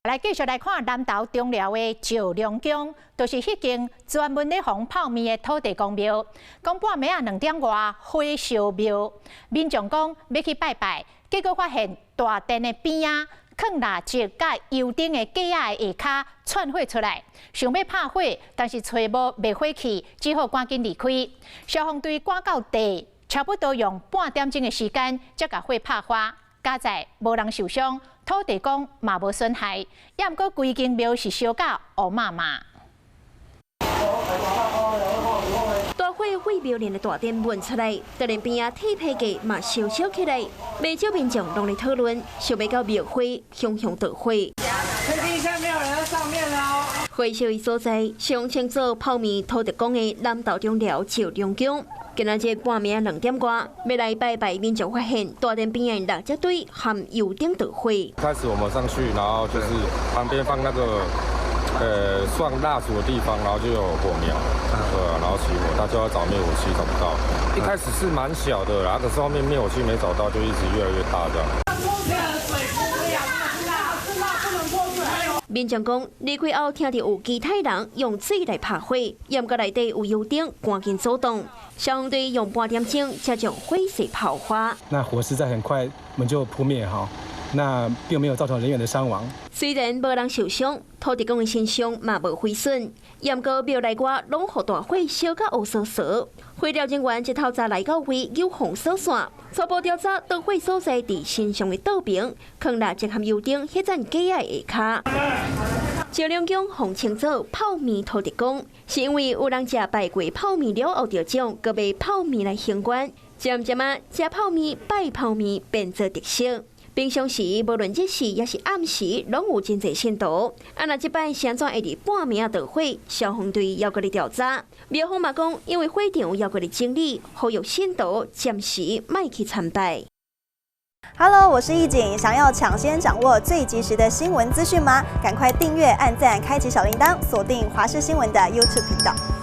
來繼續來看南投中寮的石龍宮，就是彼間專門咧防泡麵的土地公廟。講半暝仔2點外火燒廟，民眾講欲去拜拜，結果發現大殿的邊仔囥蠟燭佮油燈的架仔的下跤竄火出來，想欲拍火，但是揣無滅火器，只好趕緊離開。消防隊趕到地，差不多用半點鐘的時間，才共火拍花。佳哉無人受傷，土地公嘛無損害，抑毋過規間廟是燒甲烏麻麻。大火對廟內的大殿燜出來，就連邊仔鐵皮架嘛燒燒起來，袂少民眾攏咧討論，想欲到廟會熊熊大火。確定一下沒有人在上面哦。火燒的所在，上稱做泡麵土地公的南投中寮石龍宮。今仔日半暝2點外，欲來拜拜民眾發現大殿邊的蠟燭堆和油燈著火。開始我們上去，然後就是旁邊放那個，放蠟燭的地方，然後就有火苗，對啊，然後起火，他就要找滅火器，找不到。一開始是蠻小的啦，可是後面滅火器沒找到，就一直越來越大這樣。民眾講，離開後聽著有其他人用水來拍火，猶閣內底有油燈，趕緊阻擋。消防隊用半點鐘才將火勢拋花。那火勢在很快我們就撲滅哈，那並沒有造成人員的傷亡。雖然無人受傷，土地公的神像嘛無毀損，猶閣廟內外攏予大火燒甲烏趖趖。火調人員這透早來到位，有封鎖線，初步調查，著火所在佇神像的倒爿，囥蠟燭和油燈彼盞架仔下跤。石龍宮號稱做泡麵土地公，是因為有人食拜過泡麵了後得獎，閣賣泡麵來還願。漸漸仔，食泡麵拜泡麵變做特色。平常時無論日時抑是暗時，攏有真濟信徒。啊，若這擺啥怎會佇半暝仔著火？消防隊猶閣咧調查。廟方嘛講，因為火場猶閣咧整理，呼籲信徒暫時莫去參拜。 Hello，我是易景，想要搶先掌握最及時的新聞資訊嗎？趕快訂閱、按讚、開啟小鈴鐺，鎖定華視新聞的 YouTube 頻道。